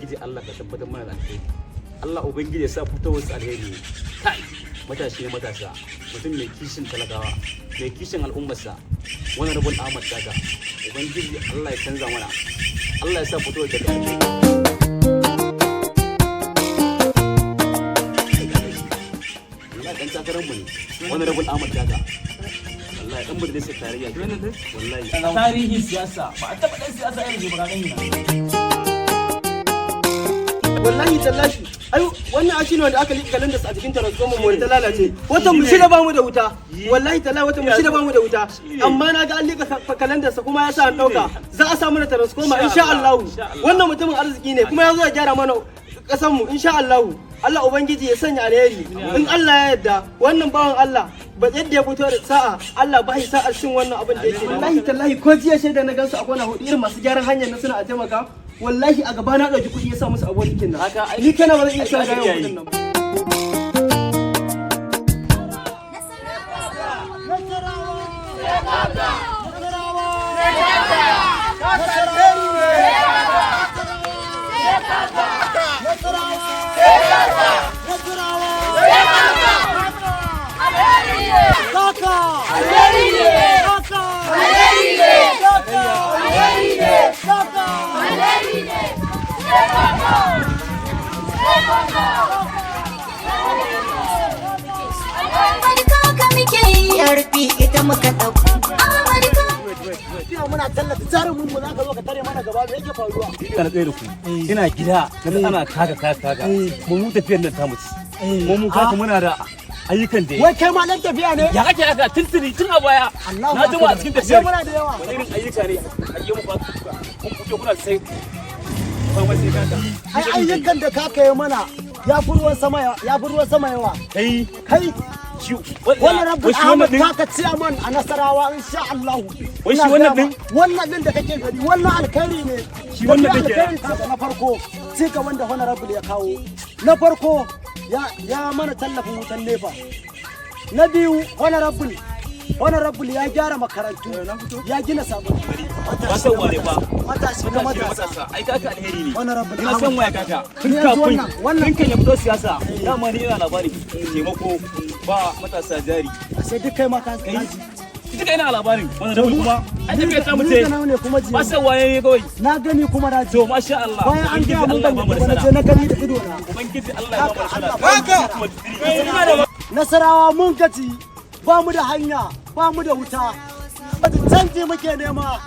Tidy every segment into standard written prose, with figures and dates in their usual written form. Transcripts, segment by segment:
Ubangiji Allah ka tabbatar mana da alheri. Allah Ubangiji ya sa fitowar su alheri ne. Kai, matashi ne, matasa, mutum mai kishin talakawa, mai kishin al'ummarsa, wannan rabon Ahmad Kaka. Ubangiji Allah ya canza mana, Allah ya sa fitowar da alheri. Wallahi dan takarar mu ne wannan rabon Ahmad Kaka. Wallahi dan majalisar tarayya, wallahi. Tarihin siyasa ba a taɓa ɗan siyasa irin shi ba, ka gani na. Wallahi tallahi, ai wannan ashi ne wanda aka liƙa kalandar a jikin transformer mu ta lalace. Watan mu 6 ba mu da wuta. Wallahi tallahi, watan mu 6 ba mu da wuta, amma na ga an liƙa kalandar sa kuma ya sa an dauka za a sa mana transformer, insha Allah. Wannan mutumin arziki ne kuma ya zo ya gyara mana kasan mu, insha Allah. Allah Ubangiji ya sanya alheri. In Allah ya yarda, wannan bawan Allah ba yadda ya fito da sa'a, Allah ba shi sa'ar cin wannan abin da yake. Wallahi tallahi, ko jiya shaida na gansu a kwana hudu, irin masu gyaran hanyar na suna a taimaka. Wallahi a gaba na ɗauki kuɗi ya sa musu abokin nan. Haka, ni kana ba zan iya cewa ga haka yawan iyaye. kuɗin nan ba. Amurka ka muke yi. PRP ita muka ɗauko. Amurka. Tafiya muna tallata jarumin mu, zaka zo ka tare mana gaba, me yake faruwa? Ina tsaye da ku, ina gida na ana kaka kaka kaka. Mu tafiyar nan ta mutu. Mu kaka muna da ayyukan da Wai kai ma dan tafiya ne? Ya kake haka? Tuntuni, tun a baya Allahu na jima a cikin tafiyar. Ashe muna da yawa. Wani irin ayyuka ne ayyu mu ba kun fito kuna sai kuma sai kaka. Ai ayyukan da kaka yi mana ya fi ruwan sama, ya fi ruwan sama yawa. Kai. Kai. Shi wannan Rabbul wai shi wannan Ahmad din kaka ciyaman a Nasarawa, insha Allah. Wai shi Ina wannan gaya ma, din? Wannan din da kake gani, wannan alkhairi ne. Shi wannan din Tafiya kenan. alkhairi ce. Na farko, ci gaban da honorable ya kawo. Na farko, ya mana tallafin wutan NEPA. Na biyu, honorable ya gyara makarantu, ya gina sabon. Ba san wane ba. Matashi na matashi matasa. Matasa, ai kaka alheri ne. Honorable Ina son Ahmad. waya kaka tun Ni yanzu kafin wannan tun kan ya fito siyasa, dama ni ina labari, taimako, ba matasa jari. Sai duk kai ma ka Kai. ji. Duka ina labarin wannan rabu kuma ai tafiyar ta Ni mutu. da nawa ne kuma Ba jiya. san waye ne kawai. Na gani kuma na ji. To, masha Allah. Bayan an gaya mun Ubangiji Allah ban ba mu yadda ba, na da je na gani da ido na. Ubangiji Allah ya ba mu da Allah sana. ba Nasarawa mun gaji, ba mu da hanya, ba mu da wuta. Wata canji muke nema.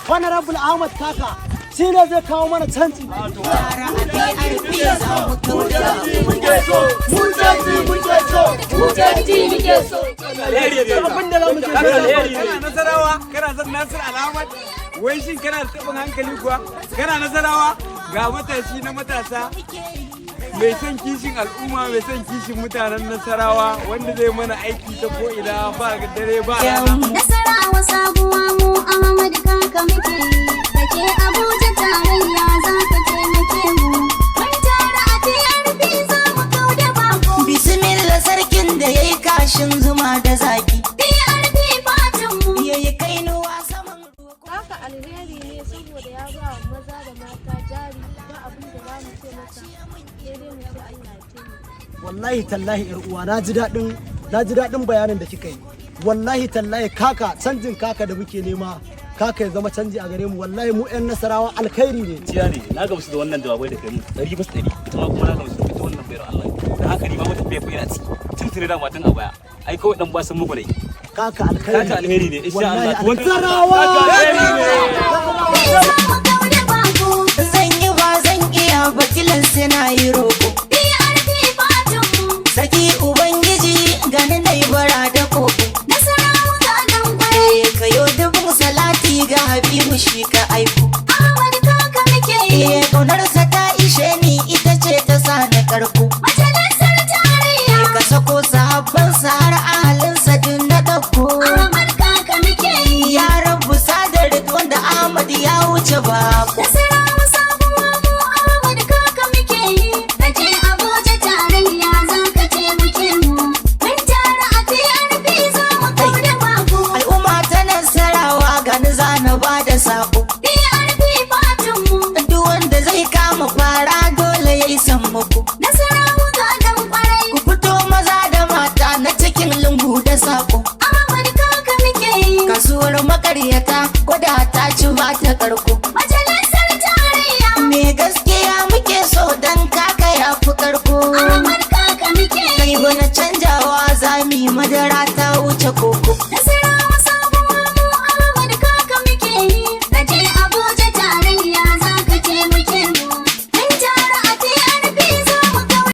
Honorable Ahmad Kaka shi ne zai kawo mana canji. Tara a PRP za mu kauda bako. Mu canji muke so. Mu canji muke so. Alheri ne. Abin da za mu ce Kaka alheri ne. Kana Nasarawa, kana son Nasir Alhamad? Wai shin kana da taɓin hankali kuwa? Kana Nasarawa, ga matashi na matasa, mai son kishin al'umma, mai son kishin mutanen Nasarawa, wanda zai mana aiki ta ko'ina, ba dare ba rana. Nasarawa sabuwa, mu Ahmad Kaka muke yi. Kake Abuja tarayya za ka taimake mu. Mun tara a PRP, za mu kau da bako. Bismillah, sarkin da yayi kashin zuma da zaki. PRP fatin mu. Yayi kainuwa saman ruwa. Haka alheri ne saboda ya ba wa maza da mata jari. Ba abin da za mu ce masa sai dai mu ce Allah ya taimaka. Wallahi tallahi, yar uwa, na ji daɗin bayanin da kika yi. Wallahi tallahi, kaka canjin kaka da muke nema, kaka ya zama canji a gare mu. Wallahi mu 'yan Nasarawa alkhairi ne. Gaskiya ne, na gamsu da wannan jawabai da kai mu 100%. Ita ma kuma na gamsu da ita wannan bayar Allah da haka ni ma wata bai ina ciki tun tuni da matan a baya. Ai kawai dan ba san muku ne. Kaka alkhairi. Kaka alheri ne, insha Wallahi Allah. Nasarawa. Kaka alheri ne. Za mu kau da bako. Zan yi ba zan iya ba, tilan sai na yi roƙo. PRP fatin mu. Sarki Ubangiji, gani na yi bara da koko. Nasarawa ga dan kwarai. Eh, kayo dubun salati ga Habibu, shi ka aiko. Ahmad Kaka muke yi. Eh, ƙaunarsa ta ishe ni, ita ce ta sa ni karko. Majalisar tarayya. Ka sako sahabbansa har ahalinsa duk na ɗauko. Ahmad Kaka muke yi. Ya Rabu sadar wanda Ahmad ya wuce bako. Nasarawa sabuwa, mu Ahmad Kaka muke yi. Kaje Abuja tarayya za ka taimake mu. Mun tara a PRP, za mu kau da bako. Al'umma ta Nasarawa, gani za na ba da sako. PRP fatin mu. Duk wanda zai yi sammako. Nasarawa gadon kwarai. Ku fito maza da mata na cikin lungu da sako. Ahmad Kaka muke yi. Kasuwar makaryata gwada ta ci ba ta karko. Majalisar tarayya. Me gaskiya muke so dan Kaka ya fi karko. Ahmad Kaka muke Kai yi. wani canjawa zami madara ta wuce koko.